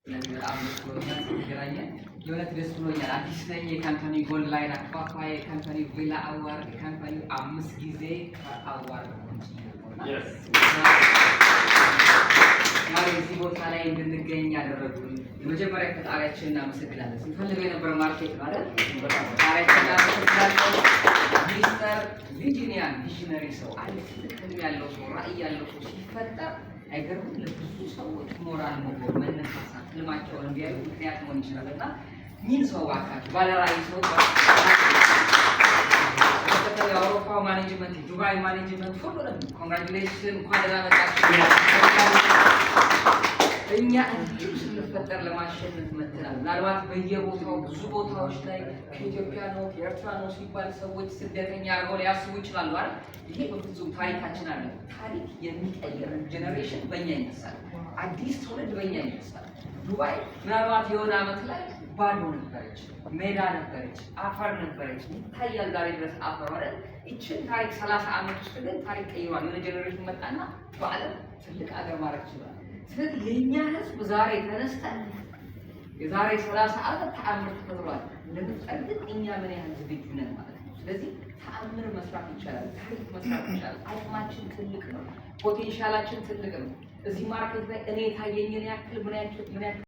ስለዚህ በጣም ደስ ብሎኛል ስለተገናኘን፣ የእውነት ደስ ብሎኛል። አዲስ ነኝ። የ company gold line አከፋፋይ፣ የ company ቪላ award፣ የ company አምስት ጊዜ award መሆን ችያለሁ እና ዛሬ እዚህ ቦታ ላይ እንድንገኝ ያደረጉን የመጀመሪያ ፈጣሪያችንን እናመሰግናለን። ስንፈልገው የነበረ market ነው አይደል? ፈጣሪያችንን እናመሰግናለን። ሚስተር ቪርጂኒያን visionary ሰው፣ አንድ ትልቅ ህልም ያለው ሰው፣ ራዕይ ያለው ሰው ሲፈጠር አይገርምም? ለብዙ ሰዎች ሞራል መሆን፣ መነሳሳት፣ ህልማቸውን እንዲያዩ ምክንያት መሆን ይችላል። እና ሚል ሰው ባካችሁ፣ ባለ ራዕይ ሰው፣ በተለይ የአውሮፓ management፣ የዱባይ management፣ ሁሉንም congratulation፣ እንኳን ደህና መጣችሁ። እኛ እንዲሁ ስንፈጠር ለማሸነፍ መጥተናል። ምናልባት በየቦታው ብዙ ቦታዎች ላይ ከኢትዮጵያ ነው፣ ከኤርትራ ነው ሲባል ሰዎች ስደተኛ አድርገው ሊያስቡ ይችላሉ አይደል? ይሄ በፍጹም ታሪካችን አለ። ታሪክ የሚቀይር generation በእኛ ይነሳል። አዲስ ትውልድ በእኛ ይነሳል። ዱባይ ምናልባት የሆነ ዓመት ላይ ባዶ ነበረች፣ ሜዳ ነበረች፣ አፈር ነበረች። ይታያል ዛሬ ድረስ አፈር አይደል? ይችን ታሪክ 30 ዓመት ውስጥ ግን ታሪክ ቀይሯል። የሆነ generation መጣና በዓለም ትልቅ አገር ማድረግ ችሏል። ስለዚህ የእኛ ህዝብ ዛሬ ተነስተን የዛሬ 30 ዓመት ተአምር ተፈጥሯል። ለመፍጠር ግን እኛ ምን ያህል ዝግጁ ነን ማለት ነው። ስለዚህ ተአምር መስራት ይቻላል፣ ታሪክ መስራት ይቻላል። አቅማችን ትልቅ ነው፣ potential ኣችን ትልቅ ነው። እዚህ market ላይ እኔ የታየኝን ያክል ምን ያክል